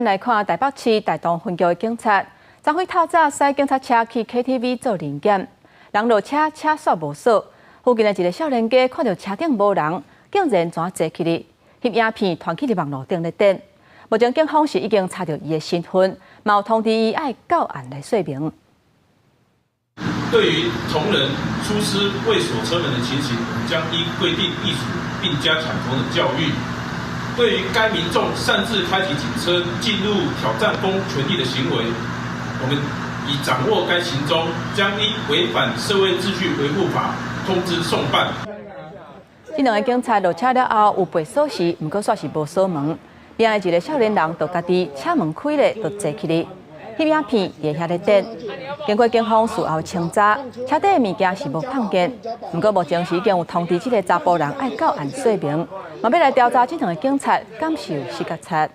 來看台北市大同分局的警察，昨昏透早駛警察車去 KTV 做臨檢，人落車車煞無鎖，附近的一个少年家看著車頂無人，竟然怎坐起來，翕影片傳去佇網路頂咧等。目前警方是已經查著伊的身份，嘛有通知伊愛到案來說明。對於同仁疏失未鎖車門的情形，我們將依規定議處，並加強同仁教育。對於該民眾擅自開啟警車進入挑戰公權力的行為，我們已掌握該行蹤，將依違反社會秩序維護法通知送辦。這兩个警察落車了後有拔鎖匙，毋過煞是無鎖門。邊仔一个少年人就家己車門開咧，就坐起來，翕影片佇遐咧等。經過警方事後清查，車底的物件是無碰見，毋過目前是已經有通知這个查埔人愛到案說明，嘛欲來調查這兩个警察敢是有失覺察。